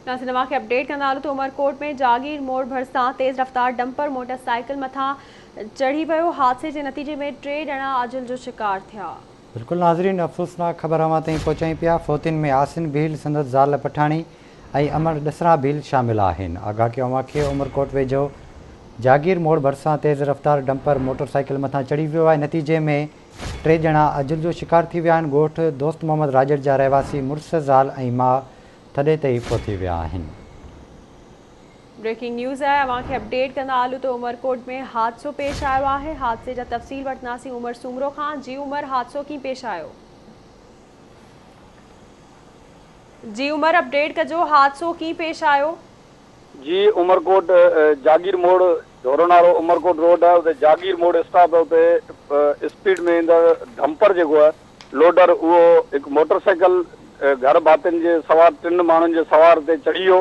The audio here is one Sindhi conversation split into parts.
ناظرين اوهان کي اپڊيٽ ڪندا هلون ته عمرڪوٽ ۾ جاگير موڙ ڀرسان تيز رفتار ڊمپر موٽر سائيڪل مٿان چڙهي ويو، حادثي جي نتيجي ۾ ٽي ڄڻا اجل جو شڪار ٿيا. بلڪل ناظرين افسوسناڪ خبر اوهان تائين پهچايون پيا فوتين ۾ آسن ڀيل سندس زال پٺاڻي ۽ امڙ ڏسران ڀيل شامل آهن آگاهه ڪيو اوهان کي عمرڪوٽ ويجهو جاگير موڙ ڀرسان تيز رفتار ڊمپر موٽر سائيڪل مٿان چڙهي ويو آهي نتيجي ۾ ٽي ڄڻا اجل جو شڪار ٿي ويا آهن ڳوٺ دوست محمد راڄڙ جا رهواسي مڙس زال ۽ ماء ٿڏي تي ئي فوت ٿي ويا آهن. بريڪنگ نيوز آهي اوهان کي اپڊيٽ ڪندا هلون ته عمرڪوٽ ۾ حادثو پيش آيو آهي حادثي جا تفصيل وٺنداسين عمر سومرو کان جي عمر حادثو ڪيئن پيش آيو. جي عمر اپڊيٽ ڪجو حادثو ڪيئن پيش آيو. جي عمرڪوٽ جاگير موڙ ڍورونارو عمرڪوٽ روڊ آهي اتي جاگير موڙ اسٽاپ اتي اسپيڊ ۾ ايندڙ ڊمپر جيڪو آهي لوڊر اهو هڪ موٽر سائيڪل گهر ڀاتين جي سوار ٽن ماڻهن جي سوار تي چڙهي ويو،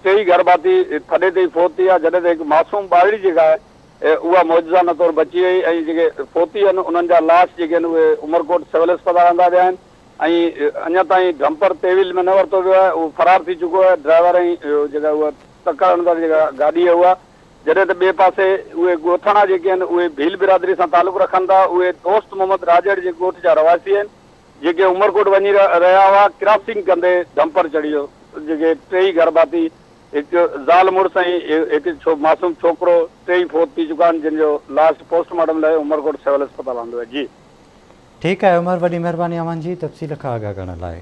ٽيئي گهر ڀاتي ٿڏي تي ئي فوت ٿي ويا، جڏهن ته هڪ معصوم ٻارڙي جيڪا آهي اها معجزانه طور بچي وئي ۽ جيڪي فوتي آهن انهن جا لاش جيڪي آهن اهي عمرڪوٽ سول اسپتال آندا ويا آهن ۽ اڃا تائين ڊمپر تحويل ۾ نه ورتو ويو آهي اهو فرار ٿي چڪو آهي ڊرائيور ۽ جيڪا اها ٽڪر هڻندڙ جيڪا گاڏي آهي اها جڏهن ته ٻئي پاسي اهي ڳوٺاڻا جيڪي آهن اهي ڀيل برادري سان تعلق رکن ٿا اهي دوست محمد راڄڙ جي ڳوٺ جا رهواسي آهن جيڪي عمرڪوٽ وڃي رهيا هئا ڪراسنگ ڪندي ڊمپر چڙهي ويو جيڪي ٽيئي گهر ڀاتي هڪ زال مڙس ۽ هڪ معصوم ڇوڪرو ٽيئي فوت ٿي چڪا آهن جن جو لاش پوسٽ مارٽم لاء عمرڪوٽ سول اسپتال آندو ويو جي. ٺيڪ آهي عمر وڏي مهرباني اوهان جي تفصيل کان آگاهه ڪرڻ لاء.